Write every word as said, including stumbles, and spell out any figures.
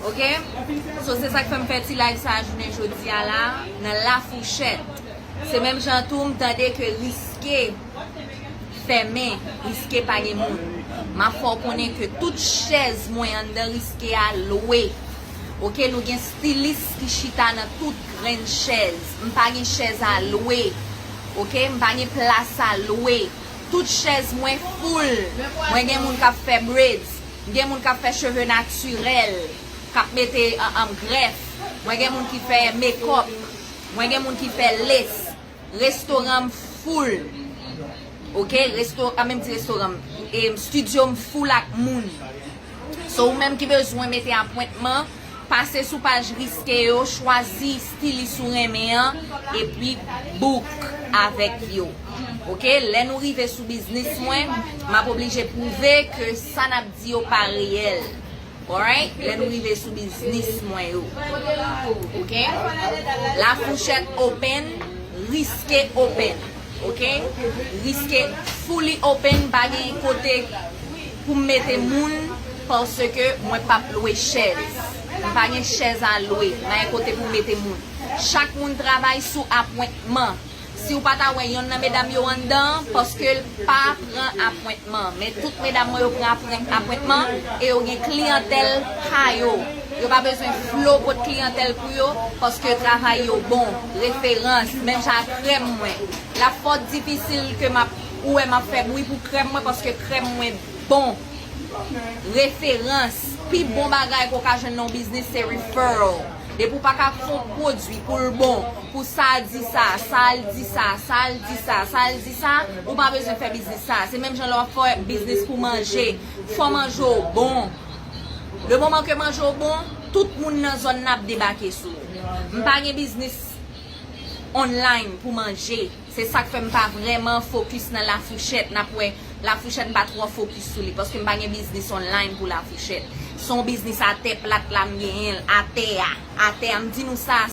Ok? So, se sa k fè m fè ti live sa a jounen jodi a la, nan La Fourchette. Se menm jan tou, m tande ke Riske fèmen, Riske pa gen moun. M ap fè w konnen ke tout chèz mwen anndan Riske a lwe. Ok, nou gen stilis ki chita nan tout grenn chèz. M pa gen chèz a lwe. Ok, m pa gen plas a lwe. Tout chèz mwen full. Mwen gen moun k ap fè braids. M gen moun k ap fè cheve natirèl, k ap mete, um, um, grèf. Mwen gen moun ki fè make-up. Mwen gen moun ki fè lace. Restoran m full. Ok, resto-, an menm di restoran m, em, studio m full ak moun. So, ou menm ki bezwen mete apwentman, pase sou paj Riske yo, chwazi stilis ou renmen an, epi book avèk yo. Ok, lè nou rive sou biznis mwen, m ap oblije pwouve ke sa n ap di yo pa reyèl. Alright? Lè nou rive sou biznis mwen yo. Ok? La Fourchette open, Riske open. Ok? Riske fully open, pa gen kote pou m mete moun, paske mwen p ap lwe chèz. M pa gen chèz a lwe, m pa gen kote pou m mete moun. Chak moun travay sou apwentman. Si w pa ta wè yonn nan medam yo anndan, paske l pa pran apwentman. Men tout medam mwen yo pran apwen-, apwentman e yo gen kliyantèl pa yo. Yo pa bezwen flo pot kliyantèl pou yo, paske travay yo bon. Referans, menm jan ak krèm mwen. L ap fò difisil ke m ap, ou wè m ap fè bri pou krèm mwen, paske krèm mwen bon. Referans, pi bon bagay ke w ka jwenn nan yon biznis se referral. Depi w pa ka fè yon pwodui pou l bon, pou sa di sa, sa l di sa, sa l di sa, sa l di sa, ou pa bezwen fè biznis sa. Se menm jan lè w ap fè biznis pou manje. Fò manje w bon. Le moman ke manje w bon, tout moun nan zòn nan ap debake sou ou. M pa gen biznis online pou manje. Se sa k fè m pa vrèman fokis nan La Fourchette. N ap wè, La Fourchette m pa twò fokis sou li, paske m pa gen biznis online pou La Fourchette. Se yon biznis atè plat la m genyen l, atè a. Atè a, m di nou sa.